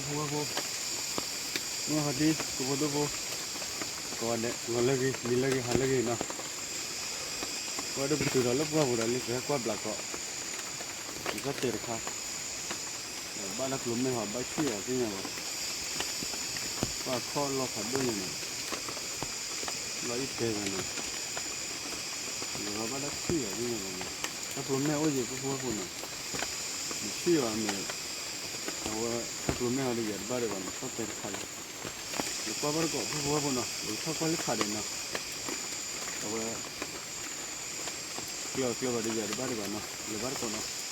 ဖိဝဲဖိ, မုၢ်ဟါဒံ ဖိဖိဒိၣ်ဖိ, ကိးဂၤဒဲး ဂီၤလၢအဂ့ၤ နံၤလၢအဂ့ၤ ဟါလၢအဂ့ၤနီၤ, ဝဲဒၣ်ပတုၤဒီးလၢပှၢ်ပူၤဒီးလံ ပဟဲကွၢ်ဘျးကီး, ယသီၣ်တဲာ်တခါ, ဒီးဘၣ်တၢ်ကျိၤမဲာ်ဟီ ဘၣ်ဆံၣ်အီၤသ့ၣ်ညါဘၣ်, ပှၢ်ခီၣ်လီၢ်ဖးဒိၣ်ညါန့ၣ်, လီၢ်အံၤတဲဂၤန့ၣ် လီၤဘၣ်တၢ်ဆံၣ်အီၤသ့ၣ်ညါဘၣ်န့ၣ်, တၢ်ကျိၤမဲာ်အိၣ်ယံၤ ဖိဖိဖိနီၤ, နဆံၣ်အီၤမ့ၢ်, အဝဲ တၢ်ကျိၤမဲာ်ဟီဒီးယၤတဘၣ်ဒံးဘၣ်နီၤ သီၣ်တဲာ်တခါလီၤ, ယကွၢ်ဘၣ်တကိး ဖိဖိဖိနီၤ ယကထီၣ်ကွၢ်လၢခးဒံးနီၤ, အဝဲ ကျၢၤကျၢၤဘၣ်ဒီးယၤတဘၣ်ဒံးဘၣ်နီၤ လဲၤဘၣ်တကိးနီၤ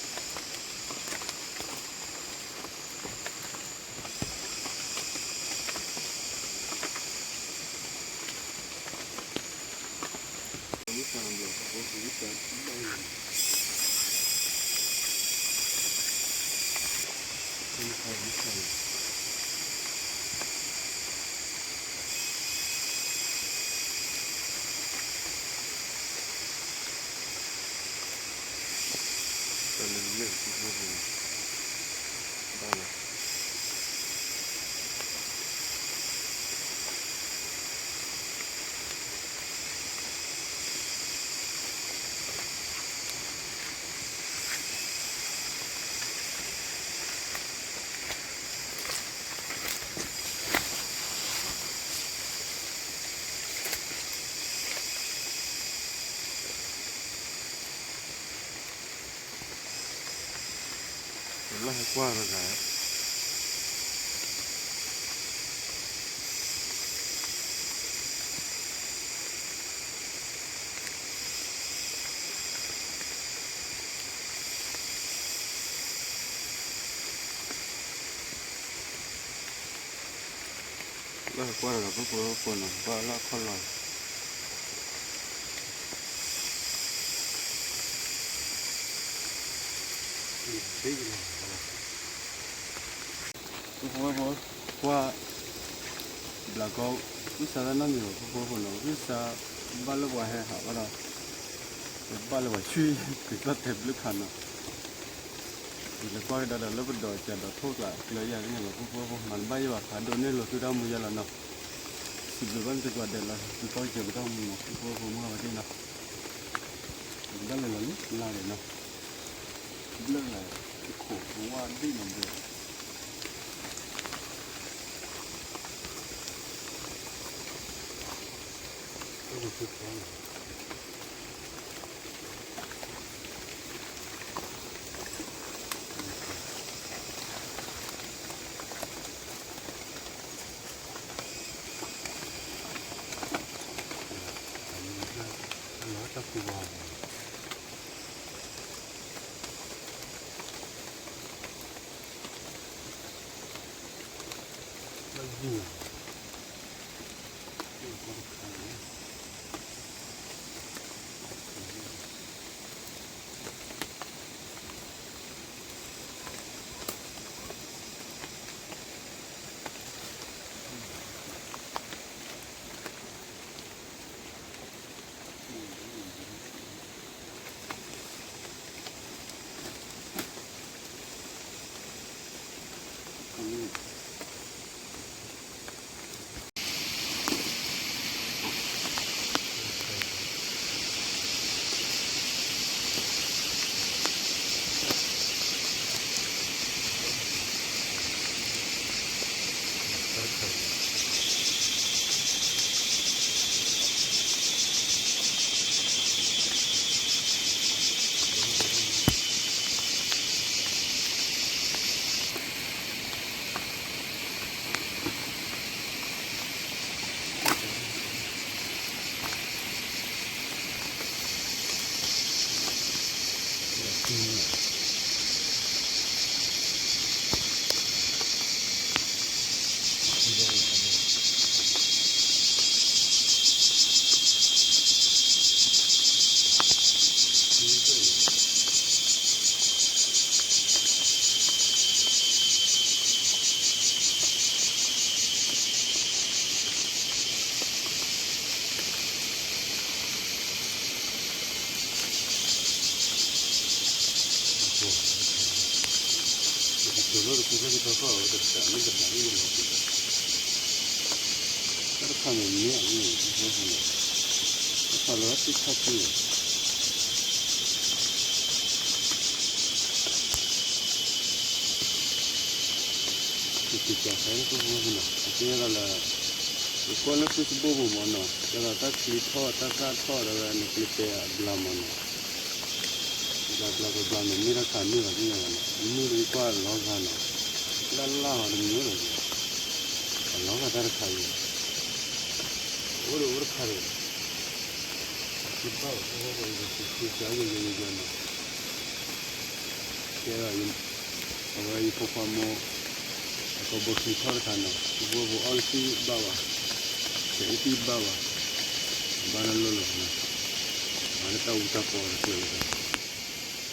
လၢဟဲကွၢ်တဂၤ လၢဟဲကွၢ်တဂၤ ဖိဖိဖိနီၤ ဘၣ်လၢအခီၣ်လီၤ ဖိဖိဖိ ကွၢ် ဘျးကီ ဝံသးတၢ်နီတမံၤဘၣ် ဖိဖိဖိနီၤ ဝံသး ဘၣ်လၢပှၤဟဲဟးဘၣ်ဒီး ပဘၣ်လၢပှၤဆံၣ် ကသီၣ်တဲာ်ဘျုးခးနီၤ ယလဲၤကွၢ်ကဒါဒီးလၢပဒိးကးဒီးထိၣ်ကျးကျၢၤယၤ သ့ၣ်ညါဘၣ် ဖိဖိဖိ မၤတဘၣ်ယဲဘၣ် ဖးဒိၣ်န့ၢ်လိာ်သုတၢ်မူယဲလီၤနီၤ စံးဘျုးဘၣ်သုကိးဂၤဒဲးလီၤ သုကီၢ်ကစၢၤပတၢ်မူနီၤ ဖိဖိဖိ မုၢ်ဂၤဝဲသ့ၣ်နီၤ ပကဘၣ်လဲၤလီၤလံလါဒဲးနီၤ ဘျၢၣ်လၢခိၣ်ဝါဒံၣ်နီၤဘျၢၣ် ကတိၤလၢတကူလၢကထီထီၣ်အဝဲတတၢ်လၢကဘၣ်လၢယလီၤပူၤဒီး တၢ်တခါန့ၣ်မ့ၢ်အမ့ၢ်န့ၣ် တခါလၢသ့ၣ်ခါက့ၤ ကက့ၤကၢ်ခါလၢပဖိဝဲပူၤနီၤ အကဲဒၣ်လၢ ယကွၢ်လၢ Facebook ပူၤမ့ၢ်နီၤ ကဲဒီးတၢ်ချံထီၣ်တၢ်သၣ်ထီၣ်ဒီးဝဲနကျဲတဲအဘျါမ့ၢ်နီၤ ဘျါဘျါဘျါဘျါန့ၣ် မ့ၢ်တၢ်ခးမ့ၢ်ဘၣ်သ့ၣ်ညါဘၣ်နီၤ မ့ၢ်တကွၢ်လီၤဂာ်နီၤ လၢ်လၢ်ဟီတမံၤဒီး အလီၤဂာ်တၢ်တခါအံၤ အိၣ်ဒီးအိၣ်တခါဒီး ထံဘၣ်အိၣ်ဖိဖိဖိ ယကဆူးဆူးစၢ်ယိယိယိယိနီၤ ကဲဒီး အဝဲယဖိခွါမိၢ် အကဘီခံထီၣ်တခါနီၤ ဖိဖိဖိအီၣ်လၢသံၣ်ဘၣ်ဘၣ် ဆဲးအုၣ်သံၣ်ဘၣ်ဘၣ် ဘၣ်နီၤလိၣ်လီၤနီၤ မၤလၢတၢ်အူတၢ်ပီတကျၢၤလၢၤဘၣ်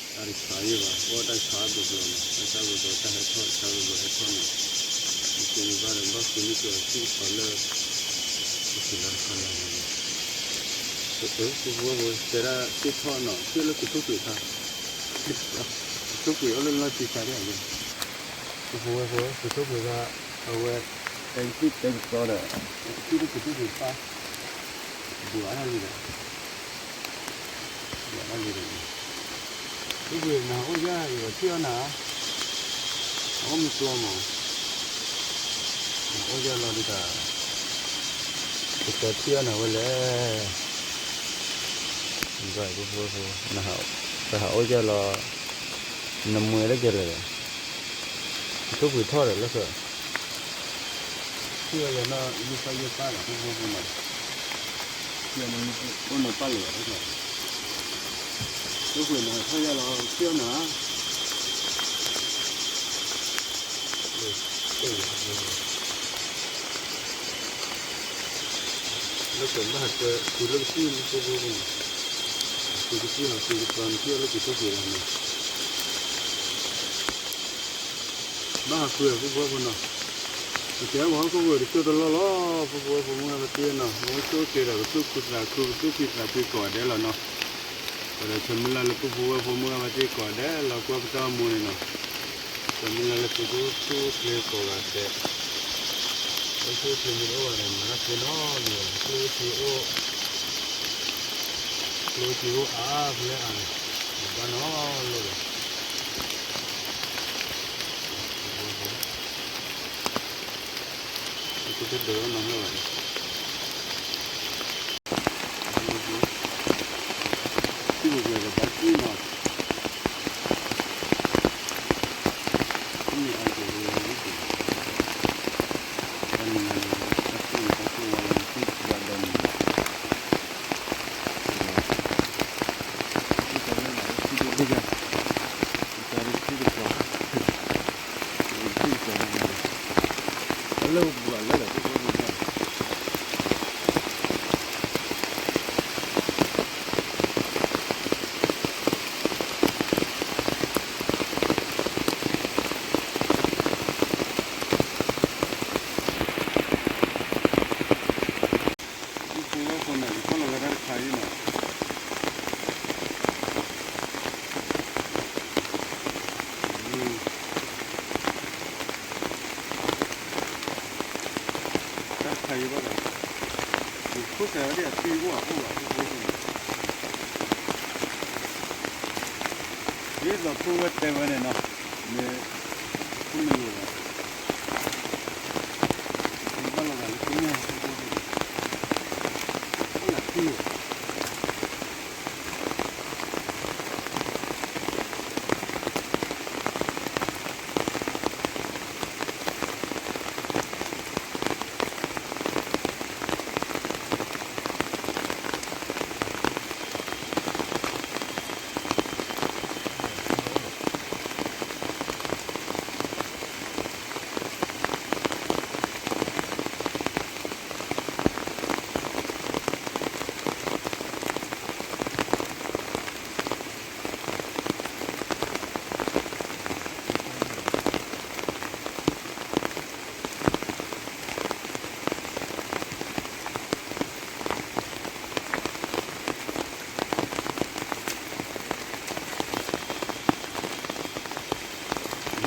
တၢ်တဆါယဲၢ်ဘၣ် အီၣ်တၢ်ဆါဘျီဘျီနီၤ တၢ်ဆါဘျီဘျီတၢ်ဟဲထီၣ် တၢ်ဆါဘျီဘျီဟဲထီၣ်နီၤ ယကဲမ့ၢ်ဘၣ်ဒီး ဘၣ်ဃုနံၣ်က့ၤအီၤသံၣ်တခီလၢ ယက့ၤလၢတခါလၢ်လၢ်နီၤ ပဝဲပှၤတဲဒၣ်သ့ၣ်ထီၣ်နီၤ သ့ၣ်လၢကထိၣ်ကွံာ်ခါ ကထိၣ်ကွံာ်အိၣ်လၢလီၢ်ခံခါဒ်အံၤ ပဝဲပှၤကထိၣ်ကွံာ်ခါ အဝဲ တဲကသံၣ်တဲကသီဒီး သ့ၣ်လၢကထိၣ်ကွံာ်တဖၣ် ဘှီးအါထီၣ်လံဒီး ဘှီးအါထီၣ်လံဒီး ကထိၣ်ကွံာ်နၤအိၣ်ယၢ်ယထံၣ်အီၣ်နၤ အအိၣ်မူကျီမး နအိၣ်ယၢ်လီၤဒ်တၢ် ကကဲထံၣ်အီၣ်နၤဝဲလဲၣ် ပှၤဖိဖိ ပဟးအိၣ်ယၢ်လီၤ နမှဲလၢကလဲၤဒီး ကထိၣ်ကွံာ်ထီၣ်ဒီးလၢ ထံၣ်အီၣ်ယၤနီၤ ယုၢ်သၣ်ယုၢ်သၣ်ဒီး ဖိဖိဖိနီၤ ထံၣ်အီၣ်နၤ အိၣ်နီၤပၢ်လၢာ်ဒီး ကထိၣ်ကွံာ်နၤထီၣ်ယၢ်လီၤ ထံၣ်အီၣ်နၤ လၢကဘၣ်ဟးကဲ တုၤလၢကသံၣ်ဖိဖိဖိနီၤ တုၤကသံၣ်ဟးတုၤကသီန့ၣ် ထံၣ်အီၣ်လၢကထိၣ်ကွံာ်လီၤနီၤ ဘၣ်ဟးဃုအဖိဖိဖိနီၤ ပကဲပှၤဟီၣ်ခိၣ်ဖိတစိၢ်တလီၢ်လီၤ ဖိဖိဖိမုၢ်ဂၤဘၣ်တ့ၢ်နီၤ မ့ၢ်ဆိၣ်က့ၤဒီး ပသူၣ်ခုသးခု ပသူၣ်ဖှံသးဖှံကိးဂၤဒဲးလီၤနီၤ ပဒီးဆၢမုၢ်လၢ်လၢဖိဖိဝဲၢ်ဖိမုၢ်ဂၤဘၣ်တ့ၢ်ကိးဂၤဒဲးလီၤ ကွၢ်ပတၢ်အိၣ်မူန့ၣ်နီၤ ဆၢမုၢ်လၢ်လၢသုကအိၣ်ဆူၣ်အိၣ်ချ့ကိးဂၤဒဲး အိၣ်ဆူၣ်အိၣ်ချ့မ့ၢ်တအိၣ်ဘၣ်ဒီး မၤတၢ်သ့နီတမံၤဘၣ် ကျိၣ်စ့အိၣ် ကျိၣ်စ့အိၣ်အါဖဲလဲၣ်အါန့ၣ် ဘၣ်နီၢ်လိၣ်ဒီး သုတဒၢးနီၢ်ဟဲဘၣ်န့ၣ် သုကပှဲၤဒီးဘၣ်က့ၢ်နီၤ မ့ၢ်အါက့ၤဝဲလၢန့ၣ် တၢ်နံၤလၢတၢ်ကိၢ်တၢ်ကိၢ်ဝါလၢသုကဘၣ်ဒၢးန့ၣ် သုကဘၣ်လၢသုဒိၣ်ဒိၣ်ယါ သုကဘၣ်လၢသုကပှၤ သုကပှၤလၢ လၢပှၤလၢလၢသုကပှၤ သုဖိဝဲၢ်ဖိန့ၣ် ယကွၢ်လီၤဝဲဒၣ်တခါအံၤနီၤ တၢ်တခါအံၤဘၣ်ဒီး ယခိၣ်စးဝဲဒၣ်အသွံၣ်အိၣ်အအိၣ်ဘၣ်ဖိဖိန့ၣ် ဒ်သိးဖိဝဲတဲဝဲန့ၣ်နီၤ မ့ၢ်ခိၣ်မ့ၢ်လိာ်ဒီး မ့ၢ်ဘၣ်လီၤဂာ်လၢသုညၣ်ဖိဖိန့ၣ် အိၣ်လၢခံ သုဖိဝဲၢ်ဖိန့ၣ် ယကွၢ်လီၤဝဲဒၣ်တခါအံၤနီၤ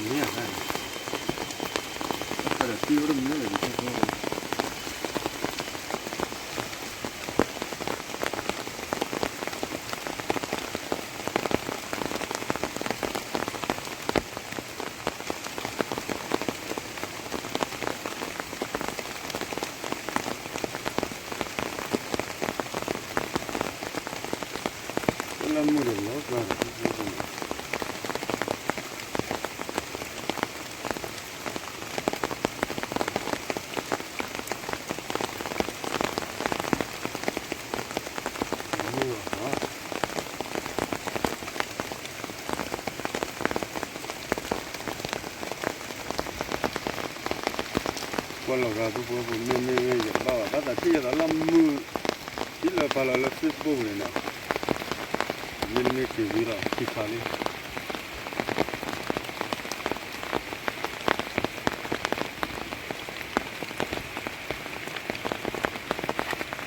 မ့ၢ်ဧါ, တၢ်သးဒီးတံၢ်အိၣ်တမံၤလၢၤ လၢမုၢ်ဒီးလီၤကျါဒီး ကွၢ်လီၤဂာ် ပုၢ်ဖိဝဲၢ်ဖိ မ့မ့ၢ်ယဘၣ်ဘၣ် ဘၣ်သးထံၣ်ယသးလၢမုၢ် ထံၣ်လၢပာ်လီၤလၢ Facebook ပူၤန့ၣ်နီၤ, မ့တမ့ၢ်က့ၤဝံၤလီၤ ထံခါလံ.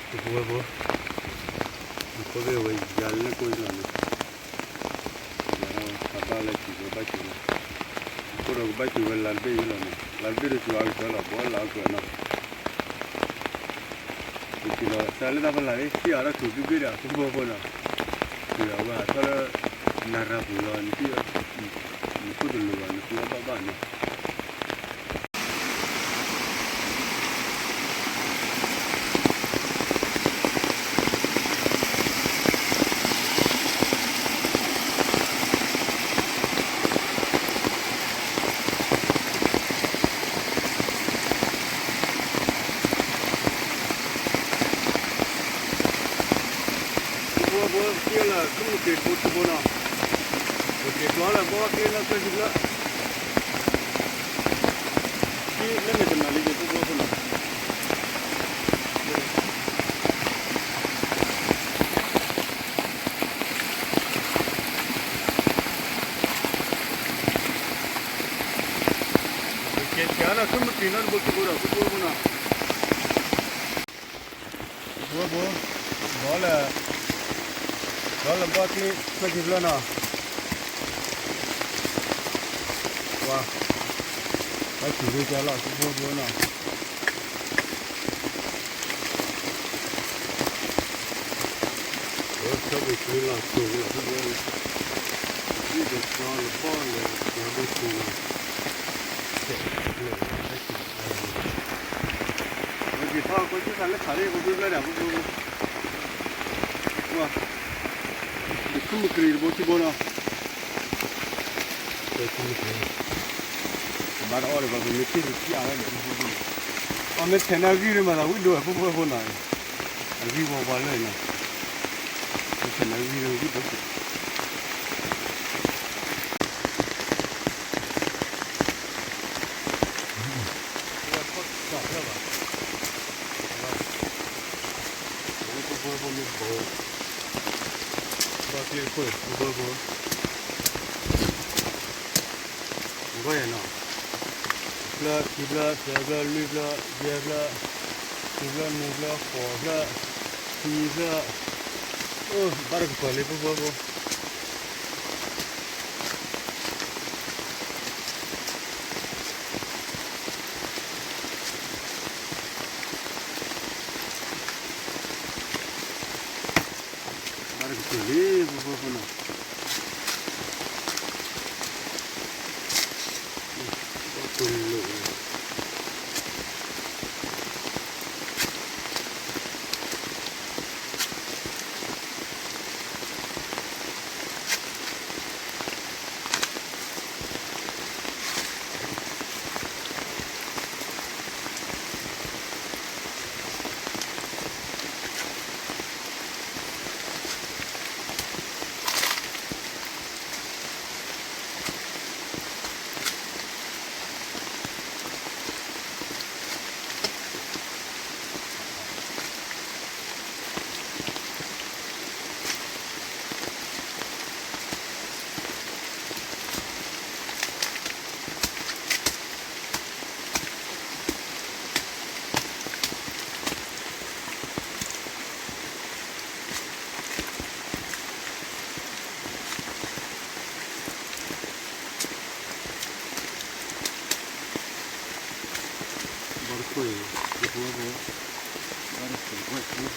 ပုၢ်ဖိဝဲၢ်ဖိ, နခိၣ်ဘ့ၣ်ဝဲယၤလၢကိၣ်လီၤန့ၣ်, ယၤထီၣ်ဝဲ သးဘၣ်လၢစံးဝဲဘၣ်စံးဝဲ, အဃိဒီးကဘၣ်စံးဝဲလါတဘ့ၣ်ယလီၤန့ၣ် လါတဘ့ၣ်ဒီးစံးဝဲအကတၢၢ်လီၤ ဘီလၢအကၢၢ်နီၤ. ပစံးလီၤစၢ်လၢတၢ်ဖီလာ်လံ ထံၣ်အါထီၣ်ထူးဘ့ၣ်ဘ့ၣ်ဒီး ပုၢ်ဖိဝဲၢ်ဖိနီၤ, ထူးဒီးအဝဲဟးထီၣ်လၢ နရၤပူၤလီၤ နထံၣ် နခိၣ်တလိၤဘၣ် နခိၣ်အီၣ်ဘၣ်ဘၣ်နီၤ. ပုၢ်ဖိဝဲၢ်ဖိ က့ၤလၢ ကမုၢ်က့ၤဖိထံဖိနီၤ, ပက့ၤကျီလၢဘီက့ၤလၢကၢၢ်ထံဖျၢၣ်, ထံလၢန့ၣ်တနီၤလံက့ၤ ပုၢ်ဖိဝဲၢ်ဖိနီၤ. ကဲဆံးအါလၢ ကမုၢ်က့ၤနီတဘိထံဖိဒီး ပုၢ်ဖိဝဲၢ်ဖိနီၤ. ပုၢ်ဖိဝဲၢ်ဖိ, ဒီးလၢ, ဒီးလၢဘီက့ၤ ကၢၢ်ထံဖျၢၣ်နီၤ, ပှၤ, ဘၣ်စံးဝဲကလီၤ ပုၢ်ဖိဝဲၢ်ဖိနီၤ. ဆၢကွံာ်ဆူလီၤဆိလီၤ ပုၢ်ဖိဝဲၢ်ဖိ, ဒ်သိးလၢဘီလၢ ပှၤဘိၣ်ဆိလီၤ, ဆဲးလၢ က့ၤထီၣ်ကွၢ်ဆၢၣ်သးလၢခးလံ ပှၤဖျၢၣ်ဖျၢၣ်ဒီး ပုၢ်ဖိဝဲၢ်ဖိ, ပှၤ, ယကမုၢ်ကရံၣ်တဘိထံဘိနီၤ. ဘၣ်တအီၣ်ဒီး ပှၤမ့ၢ်ထံၣ်တထံၣ်အါဝဲဒီး ပုၢ်ဖိဝဲၢ်ဖိနီၤ, အမ့ၢ်ထဲးန့ၣ်အဂံၢ်ဒ်မၤသးဝံၣ်ဒိၣ်ဝဲ ပုၢ်ဖိဝဲၢ်ဖိနီၤ, အဂံၢ်ဝီပှၤလၢာ်နီၤ, မ့ၢ်ထဲးန့ၣ်အဂံၢ်ဒ်ဝဲဒိၣ် ပုၢ်ဖိဝဲၢ်ဖိမ့ၢ်ဘီ, ဘီကျ့ခိၣ် ပုၢ်ဖိဝဲၢ်ဖိ, ဘီယဲၢ်နီၤ, တဖျၢၣ် ခံဖျၢၣ် သၢဖျၢၣ် လွံၢ်ဖျၢၣ် ယဲၢ်ဖျၢၣ်, ဃုဖျၢၣ် နွံဖျၢၣ် ဃိးဖျၢၣ်, ခံဖျၢၣ်, အိၣ် ဘၣ်တကပၤလံ ပုၢ်ဖိဝဲၢ်ဖိ. ဘၣ်တကပၤလံ ပုၢ်ဖိဝဲၢ်ဖိနီၤ, ဘၣ်ပလိာ်လီၤ. တခိၣ်အံၤ တခိၣ်ဖိ ဘၣ်တခိၣ်ဝဲၢ်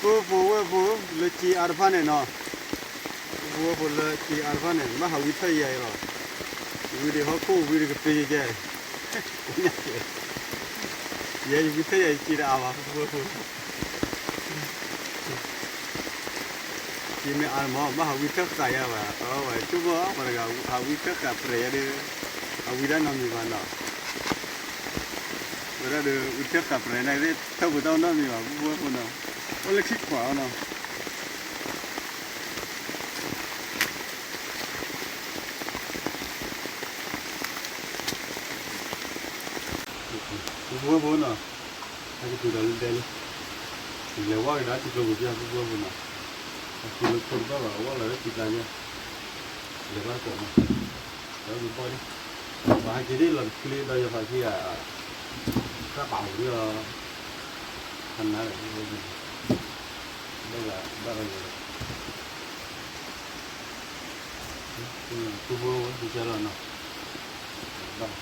ဖိ ဖိဖိဝဲၢ်ဖိ လၢက့အါတဖၣ်န့ၣ်နီၤ, ဖိဖိဝဲၢ်ဖိလၢက့အါတဖၣ်န့ၣ် ဘၣ်ဟးဝံထၢၣ်ယၤအံၤလီၤ, ဝံဒံးဟီၣ်ခိၣ်ဝံတကပ့ၤကဲ ယဲယဝံထၢၣ်ယၤယက့တအါဘၣ် ဖိဖိဝဲၢ်ဖိ က့မ့ၢ်အါမး ဘၣ်ဟးဝံထၢၣ်ဃာ်ယၤဘၣ်, အဝဲဆိကမိၣ်ပှၤတဂၤ ဟးဝံထၢၣ်ဃာ်ပြဲၤယၤဒီး အဝံဒၣ်နီတမံၤဘၣ်နီၤ, ဝဲဒၣ်ဒီး ဝံထၢၣ်ဃာ်ပြဲၤန့ၣ် ထၢၣ်ပူၤတၢ်နီတမံၤဘၣ် ဖိဖိဝဲၢ်ဖိနီၤ, အိၣ်လၢခံခွးအီၤနီၤ ဖိဖိဝဲၢ်ဖိနီၤ, အကတုၤဒီးလၢဒဲလံ, လဲၤဝါက့ၤဒီးထံကျိပူၤပျၢ် ဖိဖိဝဲၢ်ဖိနီၤ, အထံကျိခိတဘၣ်ဘၣ် အဝဲလီၤလၢထံကျါပျၢ်, လဲၤဘၣ်တကိးနီၤ, ဒီးကဘီၣ်ဒံး, ပှၤဟဲက့ၤဒ်လီၤတချ့ဒီးယဖးခံဂၤ, တၢ်ပာ်ဝံၤလီၤ, ဖးနါဒီး ဖိဖိဝဲၢ်ဖိနီၤ, ဘၣ်ဂၤဘၣ်ဂၤယၤဒီး ဖိဖိဝဲၢ်ဖိ ကကဲလီၤနီၤ, ဘၣ်,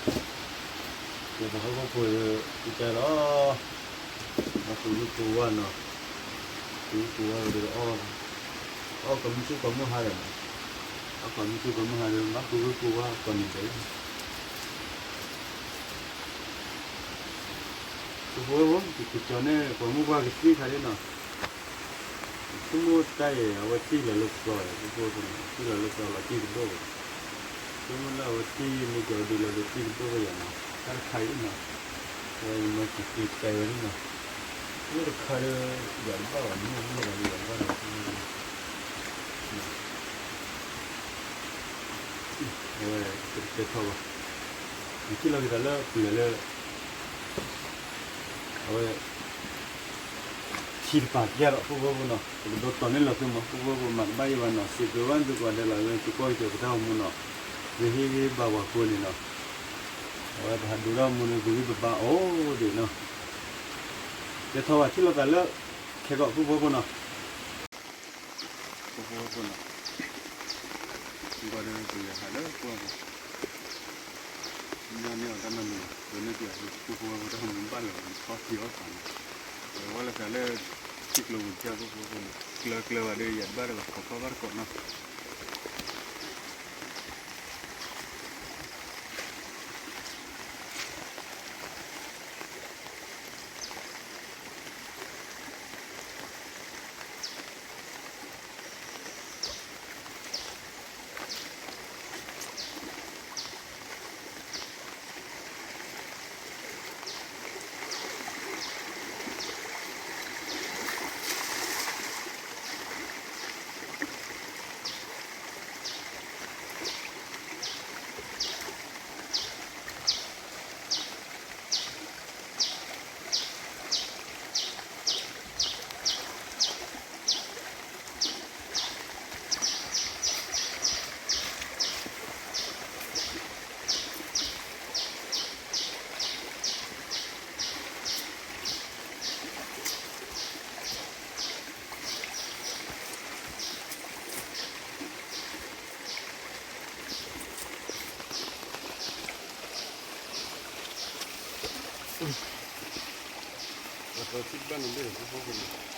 ယပှၤဟီၣ်ခိၣ်ဖိ ကကဲလီၤ, ဘၣ်သူၣ်ဝံၣ်ပူၤဝါနီၤ, သူၣ်ဝံၣ်ပူၤဝါဒီး အီၣ်ကိးမုၢ်ဆူၣ်ကိးမုၢ်ဟါဒီးနီၤ, အီၣ်ကိးမုၢ်ဆူၣ်ကိးမုၢ်ဟါဒီး ဘၣ်သူၣ်ဝံၣ်ပူၤဝါကိးနံၤဒဲး ဖိဖိဝဲၢ်ဖိ ယကကၠီၤန့ၣ် ပှၤမုၢ်ပှၢ်ကသံၣ်ခါဒ်နီၤ, ဆိကမိၣ်တၢ်အံၤ အဝဲတံၢ်လီၤလၢကီၢ်ဒီး ဖိဖိဝဲၢ်ဖိနီၤ, တံၢ်လီၤလၢကီၢ်လီၤတံၢ်တဘိၣ်ဘၣ်, ဆိကမိၣ်လၢအဝဲတံၢ်မ့ၢ်ကီၤဒုးလီၤဒီးတံၢ်တဘိၣ်ဘၣ်ယၤနီၤ, တၢ်တခါအံၤနီၤ, အဝဲယမၤစံးက့ၤတဲဝဲဒ်နီၤ, ဆိကမိၣ်တခါဒီး ယၤတဘၣ်ဘၣ် မ့ၢ်မ့ၢ်ဘၣ်ဒီးယၤတဘၣ်ဒီး အဝဲ တကတဲထီၣ်ဘၣ်, ယထံၣ်လီၤက့ၤသးလၢပျၢၤလၢ အဝဲ ထံတပၤပျၢ်ဒီး ဖိဖိဝဲၢ်ဖိနီၤ, ပကဒိးတီၤန့ၢ်လီၤသုမး ဖိဖိဝဲၢ်ဖိ မၤတဘၣ်ယဲဘၣ်နီၤ, စံးဘျုးဘၣ်သုကိးဂၤဒဲးလီၤ, သုကွၢ်က့ၤပတၢ်အိၣ်မူနီၤ, သုဟ့ၣ်ဂံၢ်ဘါပှၤကိးန့ၣ်နီၤ, အဝဲပဟးဒိတၢ်အိၣ်မူန့ၣ် ပဂံၢ်ပဘါအိၣ်ဒံးနီၤ, ကဲထီၣ်ဘၣ်ထံၣ်လိာ်သးလၢ ခဲကီး ဖိဖိဝဲၢ်ဖိနီၤ ဖိဖိဝဲၢ်ဖိနီၤ, ဘၣ်ဒီးပလဲၤဟးလၢပှၢ်ပူၤ, မ့ၢ်န့ၢ်အီၤတၢ်နီတမံၤဘၣ်, ပန့ၢ်ပှၤဖိဖိဝဲၢ်ဖိ တၢ်မူဘၣ်လီၤ ခီဖံးအီၣ်ပာ်န့ၣ်, ဝဲလၢသးလၢ ထံကျိပူၤပျၢ် ဖိဖိဝဲၢ်ဖိန့ၣ် ကျၢၤကျၢၤဘၣ်ဒီး ယၤတဘၣ်ဒီးဘၣ် ခိးကွၢ်ဘၣ်တကိးနီၤ အသီထံတဘၣ်န့ၣ် ဖိဖိဝဲၢ်ဖိန့ၣ်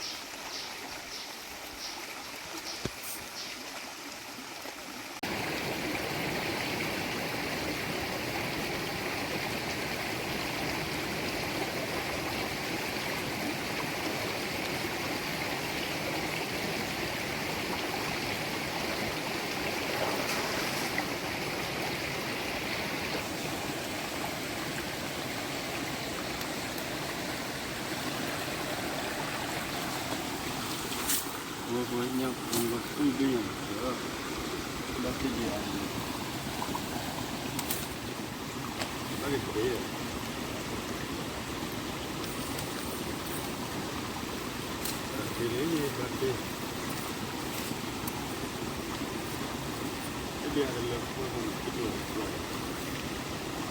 ပှၤညါပှၤလီၤဆူဒ်ညါလီၤ, ဘၣ်သ့ၣ်ဒံးအါန့ၣ်, ဘၣ်က့ၤသ့, ဘၣ်သ့ၣ်, တဘၣ်အတလၢပှၤပူၤန့ၣ် ကၠိလီၤပျီ, လၢပျီယါန့ၣ်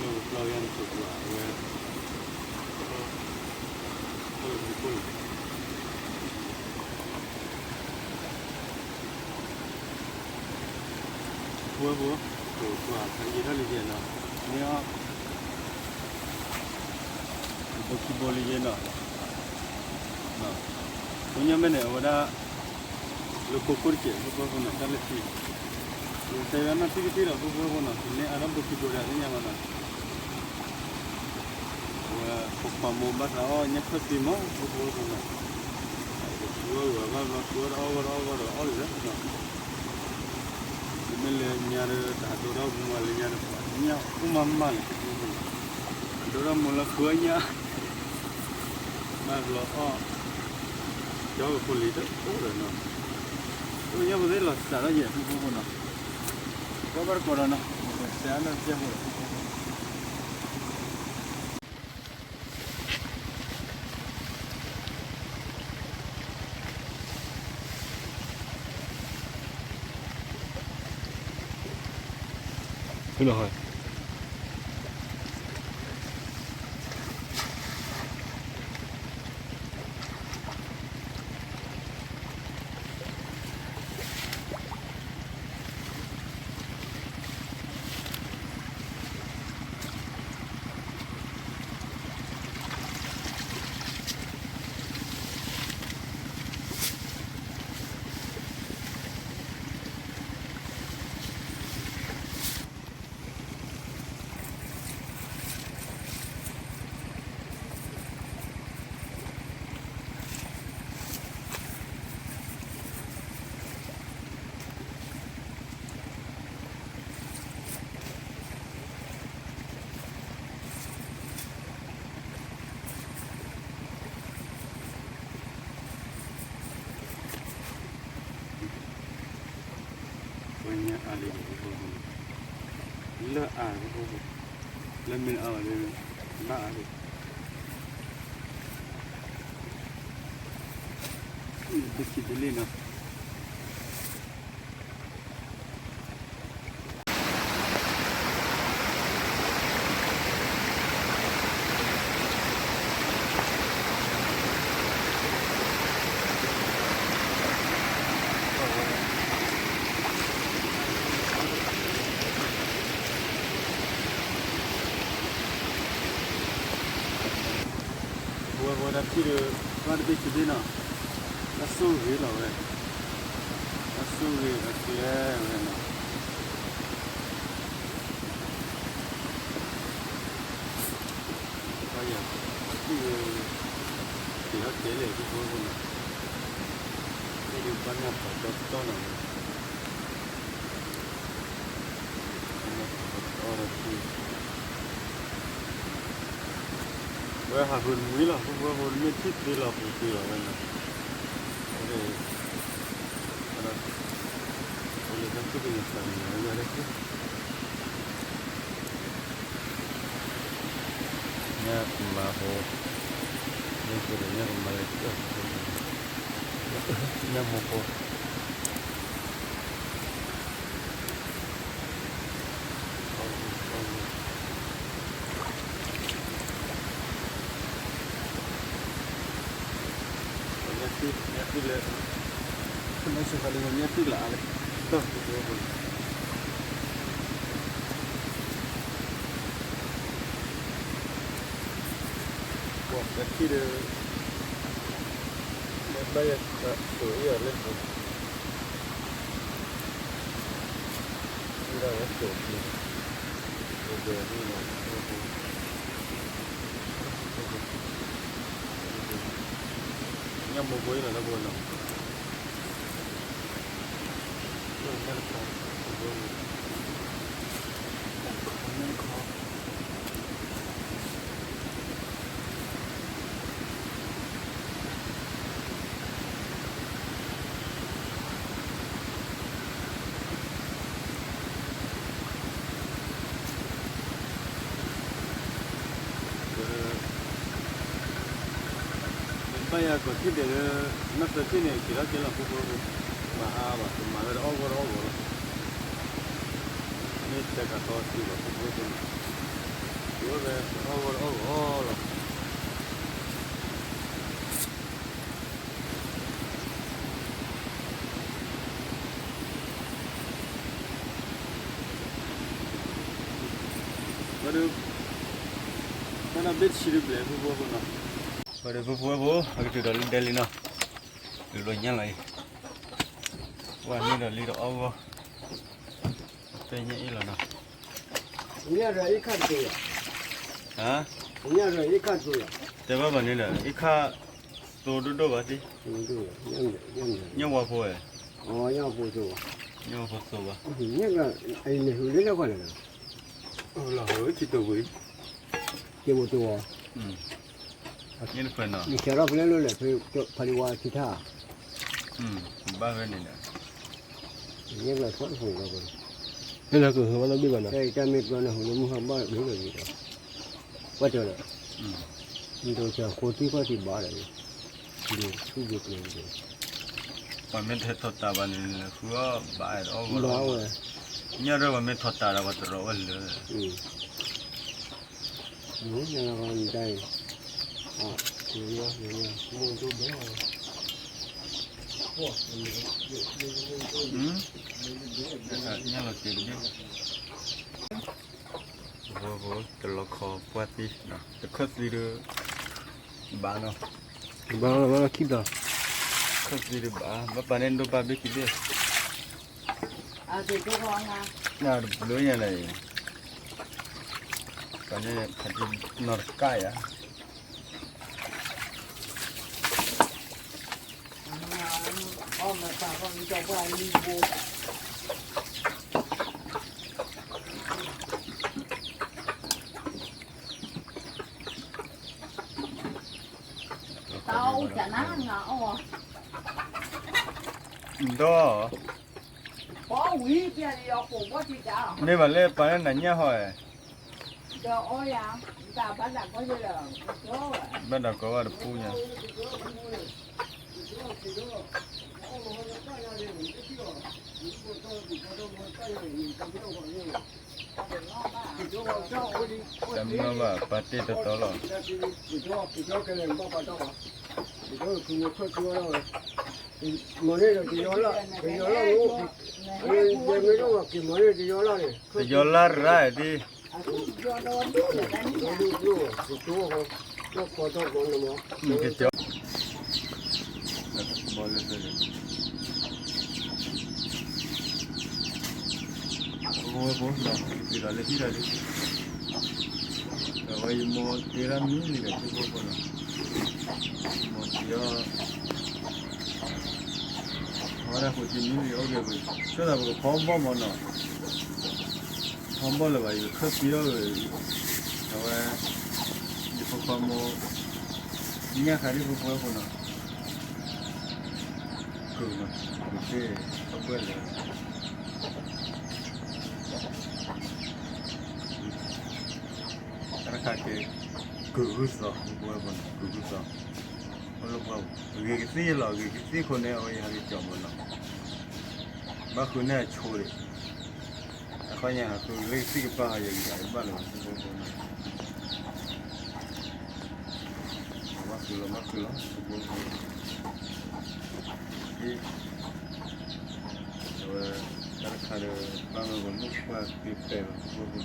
ကၠိပှၤအဝဲ လၢပူၤခိၣ်လီၤ. ပှၤပူၤ, ပှၤဖးယံာ်ထီၣ်လံယဲနီၤ, မ့ၢ်အီၤ, ဘိခံဘိလံယဲနီၤ, ပှၤညါမ့ၢ်န့ၣ် အဝဲဒၣ် လၢခိခိၣ်တကဲး ပှၤပူၤနီၤ တၢ်လၢခံ ယတဲဝဲနီၢ်ထံကထံၣ်ဒီး ပှၤပူၤနီၤ ပမ့ၢ်အါထီၣ်ဘိခံဘိဒီး သ့ၣ်ညါဘၣ်နီၤ, အဝဲ ပခွါမိၢ်ဘၣ်သးအီၣ်ညၣ်ခၢၣ်သံမး ပှၤပူၤနီၤ, ပှၤပူၤအီၣ်ဂီၤဘၣ်ဘျီ ပှၤအီၣ်တအီၣ်ဂီၢ်ဒီးအီၣ်လံလၢနီၤ, မ့မ့ၢ်လၢညါဒီး တၢ်ဒိၣ်ထီၣ်မူလၢညါဒီး ပှၤညၣ်အိၣ်မးမးန့ၣ် ပှၤပူၤနီၤ, ဒိၣ်ထီၣ်မူလၢဃုအီၣ်ညၣ် ဘၣ်ဘျီအီၣ်, ကၠီကဖိလံၤတအိၣ်ဒီးနီၤ, ပှၤညါပသ့ၣ်လီၤစးထီၣ်ယဲၢ် ပှၤပူၤနီၤ, ကွၢ်ဘၣ်တကိးဒီးနီၤ ပတဲအါနီၢ်တကဲဖိဒီး ပှၤပူၤ ဖုလီၤဟီ. ပှၤညါအါလံ ပှၤပူၤ, လၢအါ ပှၤပူၤ, လၢမ့ၢ်အါဘၣ်လၢ ဘၣ်အါလံ, ဘ့ၣ်ဆံးတလ့ၣ်နီၤ. ပဝဲပဝဲဒၣ်ထံၣ်ဒီး ဘၣ်တဘ့ၣ်ခံဘ့ၣ်နီၤ, တၢ်ဆိၣ်ဂ့ၤလီၤဝဲ, တၢ်ဆိၣ်ဂ့ၤအကျဲဝဲနီၤ, ဘၣ်ယၤ, ထံၣ်ဒီး က့ၤထီၣ်ကဲလဲၣ် ပဖိပဖိနီၤ, ထံၣ်ဒီးဘၣ်ညၣ်ဖးတီတီနီၤ, ဘၣ်ညၣ်ဖးတီတီဒီးထံၣ် ဝဲဟးဃုတမှံလီၤ ပဖိပဖိ မ့ၢ်ထံၣ်သ့လီၤပူၤသ့လီၤဝဲနီၤ, အဝဲဒၣ် အိၣ်လၢတၢ်သူၣ်ကညီၤသးကညီၤဝဲဒၣ်, ညၣ်ကမၤဖိ, မ့ၢ်ဖိဒီးညၣ်ကမၤလၢကၢၢ်ဖိ, ညၣ်မိၢ်ဖိ ညၣ်သံၣ်လၢ ညၣ်သံၣ်လၢအါလၢ တၢ်ဖိဖိ ပှၤကထံၣ်ဒီး ဘၣ်ယၤကသိးအံၤအီၤလၢ ဝဲဒၣ်ဝဲသိးပျံၤ, အိၣ်ဘဲဒ်လီၤ, ညၣ်မိၢ်ဖိအံၤလီၤ တၢ်ဖိနီၤ, ညၣ်တခါ, ညၣ်တခါ. ဘၣ်ယၤကီၢ်ထံၣ်ဒဲးလၢ နီၢ်သၢထံၣ်န့ၣ် က့ၤထီၣ်က့ၤလီၤ ဖိဖိဖိ, မၤအါဘၣ် ကမၤဝဲတအီၣ်ဂီၢ်တအီၣ်ဂီၢ်လီၤ, မ့ၢ်တဲကၤသီစုလီၤ ဖိဖိဖိန့ၣ်, က့ၤဝဲဖဲတအီၣ်ဂီၢ်တအီၣ်ဂီၢ်လီၤ. ဘၣ်ဒီး ဘၣ်ဒီးဘ့ၣ်တဆံဒုဘျဲၣ် ဖိဖိဖိနီၤ, ဘၣ်ဒီးဖိဖိဖိ အကတုၤဒီးလံဒဲလံနီၤ, တုၤလီၤညါလီၤအံၤ, ဝဲန့ၣ်ဒီးလံဒီးအီၣ်ဂီၢ်, ပဲညါအံၤလီၤနီၤ, ဟါ, တဲဘၣ်ဘၣ်န့ၣ်ဒီး အ့ၣ်ခၣ်သိဒိၣ်ဒိၣ်ဘၣ်သ့, ညၣ်ဝါဖိဝဲ, ညၣ်ဝါဖိသိဘၣ်, လီၤဟိထံတိာ်ပူၤ, မ့ၢ်တဖဲနီၤ, မ့ၢ်ဆဲးထီၣ်ဖဲလဲၣ်လိၤလဲၣ် ဖဲဖးဒံဝါထံထၣ်, ဘၣ်ဝဲန့ၣ်ဒီး, ညၣ်ဝါဖိတပူၤလီၤ, လၢကဟၢဘၣ်လီၤဘ့ၣ်ဘၣ်နီၤ, တၢ်မ့ၢ်ကျီန့ၣ်ဟူးလၢမုၢ်ဟါဘၣ်ဂ့ၤဂ့ၤဒီး, ကွၢ်တၢ်ဒီး, မ့ၢ်တဆဲးဃိထံခီၣ်ထံဘၣ်ဒီး, ဒ်ဆူဒ်ကျဲဒီး, ပှၤမ့ၢ်တဟဲထီၣ်တၢ်ဘၣ်န့ၣ် ဃုအီၣ်ဘၣ်အဲၣ်ဒိးအီၣ်ဂီၢ်လီၤ, ညၣ်ဒီးပှၤမ့ၢ်ထီၣ်တၢ်ဒီးပှၤတရီးဝဲလၢ ညၣ်လီၤတ့ၢ်တဘ့ၣ်, တလီၤခီပှၢ်သံ, တခၢၣ်သံဒီး, ဘၣ်နီၤ, ဘၣ်လီၤဘၣ်လီၤခံဘျီ, ခၢၣ်သံဒီးဘၣ် ဘၣ်ပာ်န့ၢ်ဒိၣ်ပာ်ဘ့ၣ်ခံဘ့ၣ် တဘျုးညါန့ၣ်, ပှၤန့ၣ်ဖးတံၢ်နီၢ်တကၣ်ယၤ, ဒီး, မ့ၢ်ဘၣ်လၢပှၤလၢနၤညၣ်ဟီ, ဘၣ်ဒၣ်ကီဘၣ်တပူၤညါ, တမ့ၢ်ဘၣ်ပာ်တ့ၢ်တတီလီၤ, တယီၤလၢ်ရၣ်ဒ်, ကကၠီ, ဘီလၢ, အဝဲဖိဒီး တုၤဒီးလၢဟံၣ်ဒီးလံ, အဝဲယမိၢ်တ့ဒၣ်မံလံဒီး ဖိဖိဖိနီၤ, ယမိၢ်တ့အီၤ, အဝဲဒၣ်ဃိးဆံမံလံ အိၣ်က့ၤပ, ဆိသးပကဖီဘီၣ်မးနီၤ, ဖီဘီၣ်လၢၤဘၣ် ယကခၢၣ်သံအီၤ, အဝဲ, ယဖိခွါမိၢ်, ညၣ်ခါဒ် ဖိဖိဖိနီၤ, ကုၤနီၤ, ကုၤသ့ၣ်, အဘၣ်လဲၣ် တၢ်တခါက့ၤ, ကုၤဂုၢ်သီ, ဖိဖိဖိနီၤ ကုၤဂုၢ်သီ, အိၣ်လၢပှၢ်ပူၤ ဂ့ၤကသ့ၣ်လီၤ, ဂ့ၤကသ့ၣ်ခိၣ်န့ၣ် အဝဲယဟးက့ၤကၠီမးနီၤ, ဘၣ်ဃုန့ၢ်အဆိဒံး, အခီညါဟးဃုလၢကသ့ၣ်ကပၢ်ဟးယဂံၤယဘၣ်လၢၤဘၣ် ဖိဖိဖိနီၤ, ဘၣ်ဃုလီၤ ဘၣ်ဃုလီၤ ဖိဖိဖိ, အဝဲ, တၢ်တခါဒီး ဘၣ်မနုၤပှၤမုၣ်ပှၢ်သ့ပဲာ်လီၤ ဖိဖိဖိ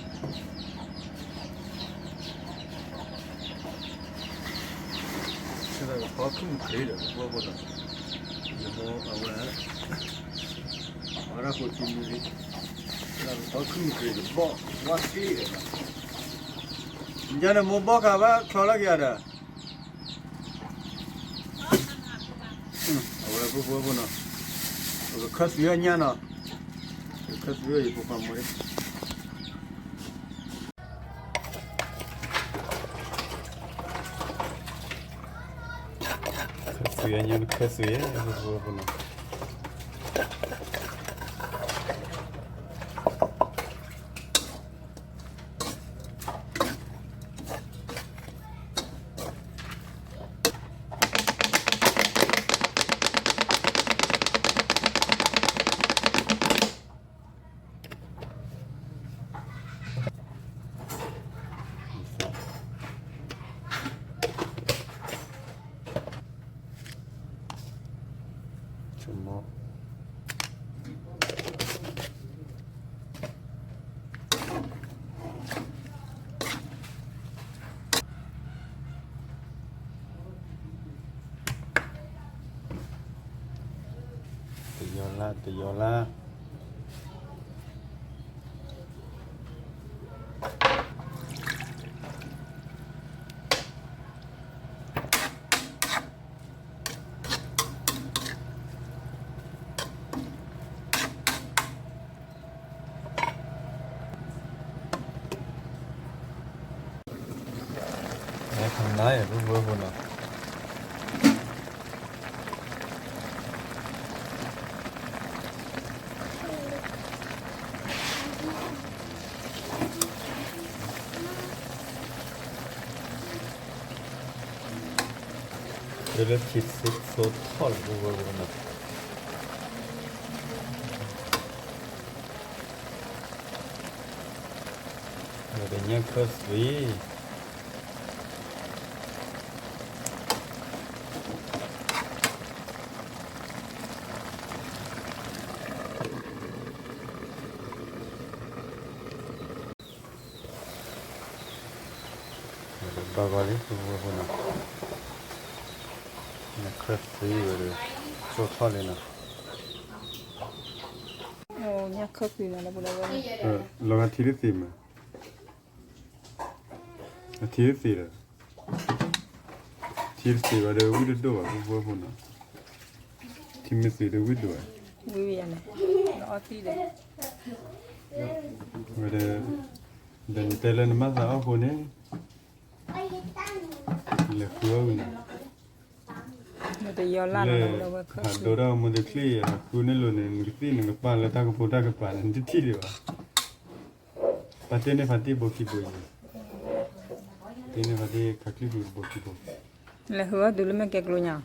ဆိသးကဖီခုၣ်မုၢ်ချ့ဒီး ဖိဖိဒီး, ယမိၢ်အဝဲ, အဝဲဒၣ်ဃိးဆံမံလံ, ဆိသးကဖီခုၣ်မုၢ်ချ့ဒီးဘီၣ်ဝါချ့ဒီး, ယၤန့ၣ်မိၢ်ဘီၣ်ခါဘၣ်ချီလီၤက့ၤယၤဒီး အဝဲဖိဖိဖိနီၤ, ပကခၢၣ်သံအီၤညၣ်နီၤ, ပကခၢၣ်သံအီၤယဖိခွါမိၢ်, ခၢၣ်သံအီၤညၣ် ပကခၢၣ်သံအီၤ ဖိဖိဖိနီၤ. တမီ တယီၤလၢ် တယီၤလၢ် န လၢထံဆိထီၣ်လၢပဝဲပနီၤ, ဒီးညၣ်ခၢၣ်သံ ဘၣ်ဂီၤလံ ပဝဲပနီၤ, ညၣ်ခၢၣ်သံဝဲဒီး ဆိထီၣ်လံနီၤ, ညၣ်ခၢၣ်သံနီၤ လီၤဂာ်ထံတသ့မး အထံတသ့ဒီး, ထံတသ့ဘၣ်ဒီး ဝံၣ်တဒိၣ်ဘၣ် ပဝဲပနီၤ, ထံမ့ၢ်သ့ဒီးဝံၣ်ဒိၣ်ဘၣ်, ဝံၣ်ယၤန့ၣ်, အီသံးဒီး, ဝဲဒီး, ဒီးနတဲလၢနမၤသးအီၣ်ဃိန့ၣ်, လဲၤဃုအီၣ်ဝံၤန့ၣ်, လၢဟးဒိတၢ်မူတချံၣ် ဟးဃုန့ၢ်လိာ်န့ၣ် နကသံၣ်နကပၢ်လၢတၢ်ကဖိတၢ်ကပၤန့ၣ် နတထံၣ်ဒံးဘၣ် ပှၤတ့န့ၢ်ဖါတံၢ်ဘိခံဘိအံၤ, တ့န့ၢ်ဖါတံၢ်ခါချံၣ်ဘိခံဘိ, လဲၤဃုအီၣ်တုၤလၢမဲာ်ကဲကျိညါ,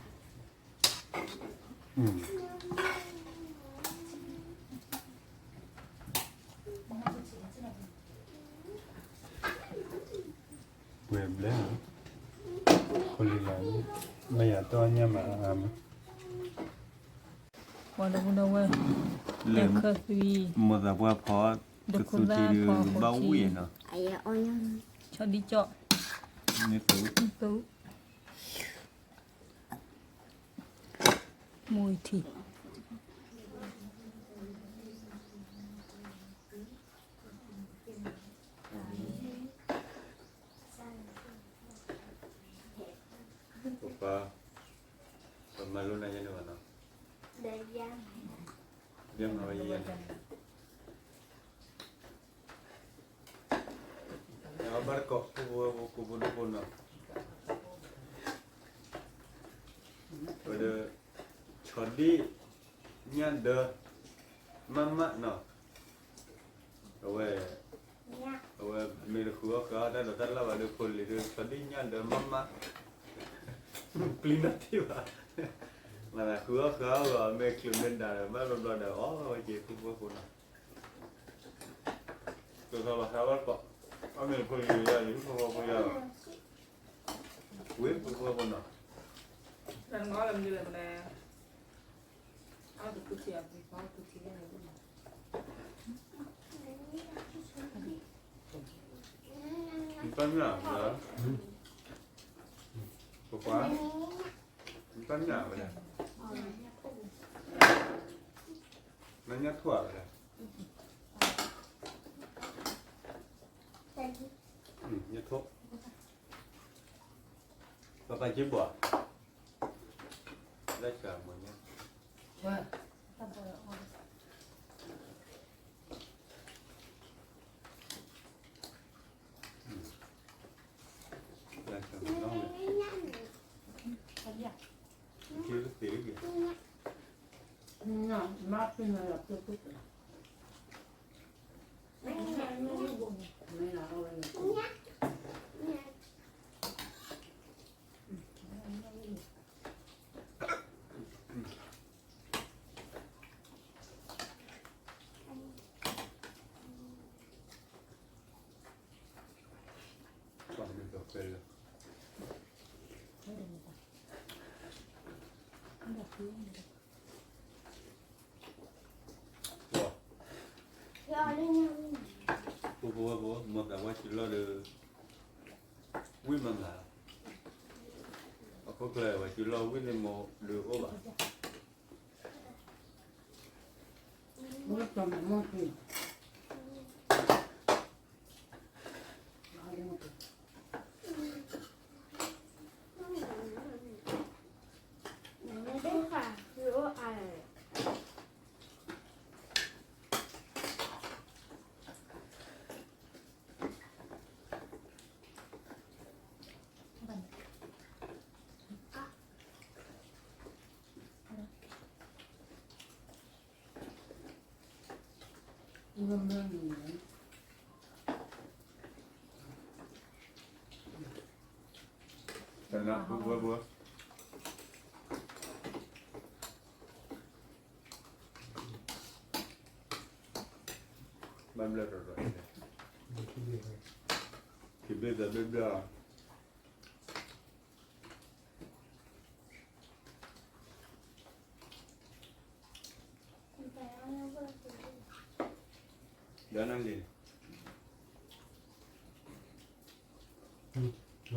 ဝဲၤဘျဲၣ်, ခိၣ်လံၤလီၤ, မ့ၢ်ယၤတီၢ်ညၣ်မးအါမး, ပှၤတပူၤဒီးဝဲ, လဲၤခၢၣ်သံ, မိၢ်သးပှၢ်ဖီ, တသူတံၤဘၣ်ဝံၣ်နီၤ, ဆီဒံကၠီၣ်, မူထံ ပပၢ်, ပမၤလိနၤယဲန့ၣ်ဘၣ်နီၤ, ယမၤဝဲယဲန့ၣ်, အဘၣ်တကိး ပဝဲပကိးပဒိၣ်ပနီၤ, ဝဲဒီး, ဆီဒံၣ်, ညၣ်ဒၢ, မၢ်မၢ်နီၤ, အဝဲ, အဝဲမ့ၢ်တဃုအီၣ်ဃုအီၣ်တၢ်ဒိးတၢ်လၢ်ဘၣ်ဒီး ဖိလံၤဒီး ဆီဒံၣ်ညၣ်ဒၢမၢ်မၢ်, ပျံၤနီၢ်ထံၣ်ဘၣ်, မၤသးဃုအီၣ်ဃုအီၣ်ဂီၤ မ့ၢ်ချုးမ့ၢ်ဒၣ်ဒီး ဘၣ်ဘျီဘျီဒီး အီၣ်ဝဲက့ၤ ပဝဲပနီၤ, ကစီၤလီၤသးဘၣ်တကိး, အီၣ်မ့ၢ်ဖိလံၤယၤ ယဖိဖိဖိယၤ, ဝ့ၢ်ပဝဲပနီၤ နတၢ်ညၣ်ဝဲလဲၣ်, ပပှၤ, နတၢ်ညၣ်ဝဲလဲၣ်, နညၣ်ထူၣ်ဝဲလဲၣ်, ညၣ်ထူၣ်, ပပၢ်က့ဘှီး, လၢစှၤမိၢ်ညၣ် ပှၤမ့ၢ်ကီၢ်ဖဲလၢ, အ ပဝဲပဝဲ မ့ၢ်သးဝဲစုလီၢ်ဒီး ဝံၣ်မၤမၤလီၤ. အခိၣ်ချၢဝဲစုလီၢ်ဝံၣ်န့ၣ်မ့ၢ်ဒုးအိၣ်ဘၣ်. ဘၣ်ဘျၢၣ် ခံဘ့ၣ်သၢဘ့ၣ်ဘျၢၣ် ဒီးနလံၤ ကီၢ်မီ သ့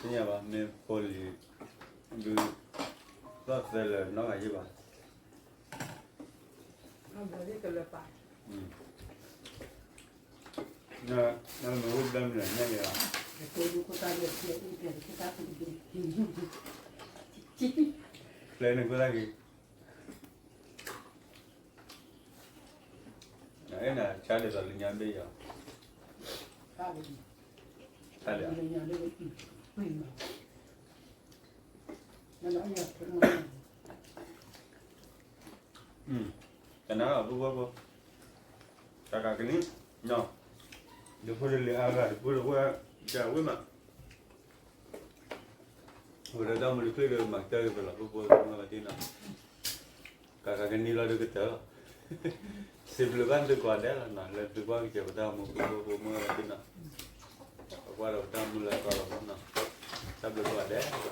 ၣ်ညါဘၣ် မ့ၢ်ဖိလံၤ ဒုး သီၣ်သဲလၢၤနီတဂၤယံၣ်ဘၣ်. နမ့ၢ်အိၣ်ဘျၢမနုၤညါန့ၣ်လီၤ. ဖျဲနခိၣ်သၣ်က့ၤ အဲၣ်နၤ ဆါဒ်သိးလၢညါဘ့ၣ်ယီၤ ဆါဒ် တနၤလီၤ ပူဖိဖိ တၢ်ကးကနံၣ် ဒုးဖိတလံၤအါဂၤ ဒုးဖိတဝဲ ကဝံၣ်မး ဝဲဒၣ်တၢ်မူတချုးဒီး မၤကတၢၢ်က့ၤပလီၤ ပူဖိဖိမုၢ်ဂၤတံၢ်နီၤ ကးကးကနံၣ်လီၤဒုးကတၢၢ်လီၤ စံးဘျုးဘၣ်သုကိးဂၤဒဲးလီၤနီၤ လၢသုကွၢ်ကစၢၤပတၢ်မူ ပူဖိဖိမုၢ်ဂၤတံၢ်နီၤ ပကွၢ်ဒီးပတၢ်မူလၢအသီလီၤနီၤ တၢ်ဘျုးကိးဂၤဒဲးလီၤ.